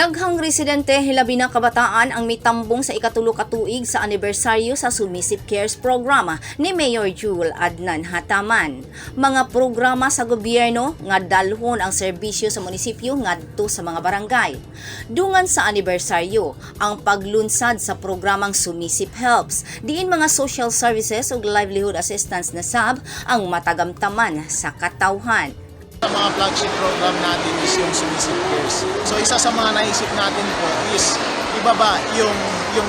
Daghang residente, hilabi na kabataan, ang mitambong sa 3 ka tuig sa anibersaryo sa Sumisip Cares programa ni Mayor Jewel Adnan Hataman. Mga programa sa gobyerno nga dalhon ang serbisyo sa munisipyo ngadto sa mga barangay. Dungan sa anibersaryo, ang paglunsad sa programang Sumisip Helps, diin mga social services ug livelihood assistance na sab ang matagamtaman sa katawhan. Sa mga flagship program natin is yung Sumisip Cares. So isa sa mga naisip natin po is ibaba yung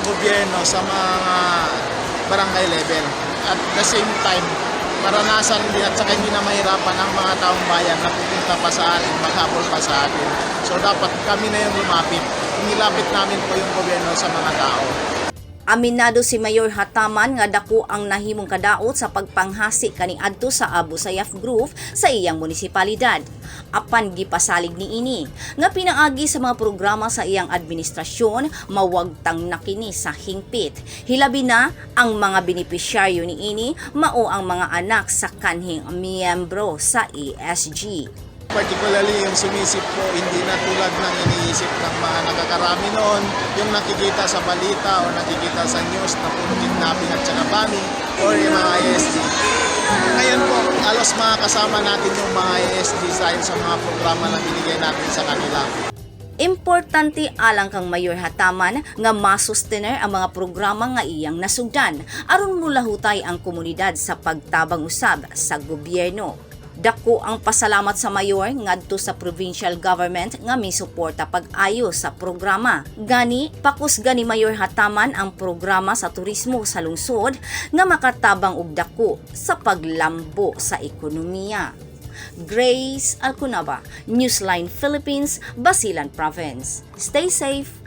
gobyerno sa mga barangay level. At the same time, maranasan din at saka hindi na mahirapan ang mga taong bayan na pupunta pa sa atin, maghabol pa sa atin. So dapat kami na yung lumapit. Inilapit namin po yung gobyerno sa mga tao. Aminado si Mayor Hataman nga dako ang nahimong kadaot sa pagpanghasi kaniadto sa Abu Sayyaf Group sa iyang munisipalidad. Apan gipasalig niini nga pinaagi sa mga programa sa iyang administrasyon, mawagtang na kini sa hingpit. Hilabi na ang mga benepisyaryo niini mao ang mga anak sa kanhing miyembro sa ASG. Particularly yung Sumisip po, hindi na tulad ng iniisip ng mga nakakarami noon, yung nakikita sa balita o nakikita sa news na puro kidnapping at saka bombing or yung mga ASG. Ngayon po, halos mga kasama natin yung mga ASG dahil sa mga programa na binigay natin sa kanila. Importante alang kang Mayor Hataman nga masustener ang mga programa nga iyang nasugdan aron mulahutay ang komunidad sa pagtabang usab sa gobyerno. Dako ang pasalamat sa mayor ngadto sa provincial government nga misuporta pag-ayo sa programa. Gani pakusga ni Mayor Hataman ang programa sa turismo sa lungsod nga makatabang og dako sa paglambo sa ekonomiya. Grace Alcunaba, Newsline Philippines, Basilan Province. Stay safe.